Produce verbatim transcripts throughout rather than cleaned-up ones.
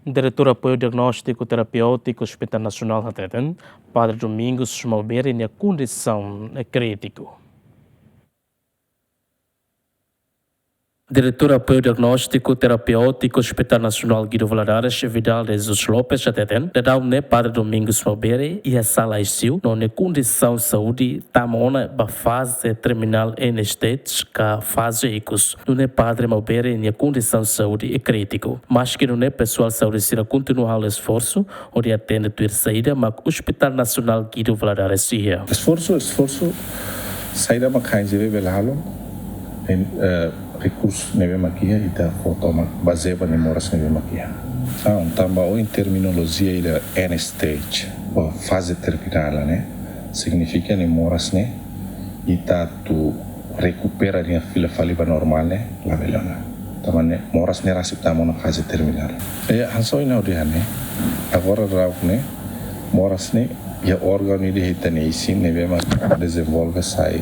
Diretór Apoiu Diagnóstiku Terapéutiku Hospital Nasionál hateten, Padre Domingos Maubere nia kondisaun krítiku. Diretór Apoiu Diagnóstiku Terapéutiku Hospital Nasionál Guido Valadares, Vidal de Jesus Lopes, hateten, daudaun ne'e Padre Domingos Maubere iha sala I C U, no nia kondisaun saúde tama ona ba faze terminál end stage ka faze ikus. Nune'e Padre Maubere nia kondisaun saúde krítiku. Maske nune'e pesoál saúde sira kontinua halo esforsu hodi atende tuir saida mak Hospital Nasionál Guido Valadares iha. Esforsu, esforsu, saida mak hanesan bele halo, en, eh, rekursu ne'ebé mak iha, ita fó tomak bazeia ba nia moras ne'ebé mak iha. Ah, tanba ohin terminolojia ida end stage, ba faze terminál ne'e, signifika nia moras ne'e, ita atu rekupera nia fila fali ba normál ne'e, labele ona. Tanba ne'e, moras ne'e rasik tama ona faze terminál. E, hanesan ohin ha'u dehan ne'e, agora daudaun ne'e, moras ne'e, iha órgaun ida iha ita-nia isin ne'ebé mak dezenvolve sai,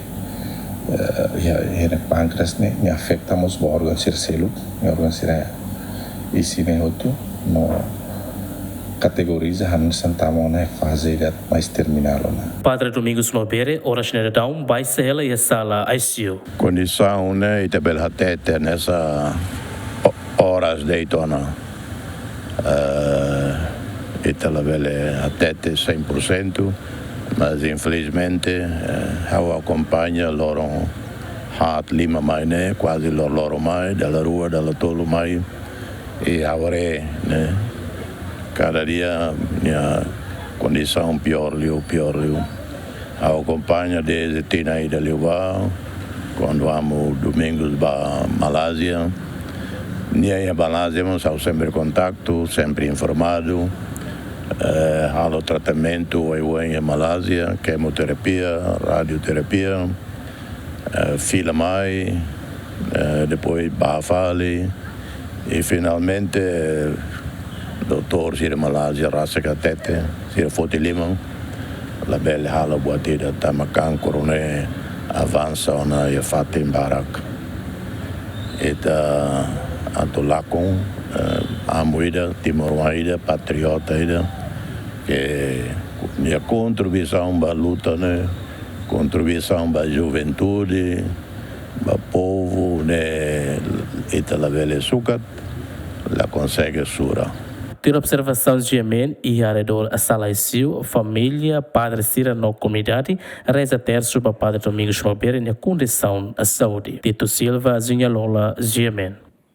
eh, iha, iha nia pánkreas ne'e, nia afeta mós ba órgaun sira seluk, nia órgaun sira isin ne'e hotu, no kategoriza hanesan tama ona iha faze ida mais terminál ona. Padre Domingos Maubere, oras ne'e daudaun, baixa hela iha sala I C U. Kondisaun ne'e, ita bele hatete hanesan o-, oras de'it ona. Eh, ita labele hatete cem por cento, mas infelizmente, eh, ha'u akompaña loron haat lima mai ne'e, kuaze loroloron mai, dala rua, dala tolu mai, i ha'u haree, ne'e, kada dia nia kondisaun piór liu, piór liu. Ha'u akompaña dezde tinan ida liubá, kuandu amu Domingos ba Malázia. Nia iha Malázia mós ha'u sempre kontaktu, sempre informadu. Eh, halo tratamentu oioin iha Malázia, kemoterapia, radioterapia, eh, fila mai, eh, depois bá fali, i finalmente, eh, doutór sira Malázia rasik hatete, sira foti liman, labele halo buat ida tanba kankru ne'e avansa ona iha fatin barak. Ita atu lakon, eh, amu ida, timoroan ida, patriota ida, ke nia kontribuisaun ba luta ne'e, kontribuisaun ba juventude, ba povu ne'e ita labele sukat, la konsege sura. Tuir observasaun GMN iha arredór sala I C U, família, padre sira no komunidade reza tersu ba Padre Domingos Maubere nia kondisaun saúde. Tito Silva, Zinha Lola, GMN.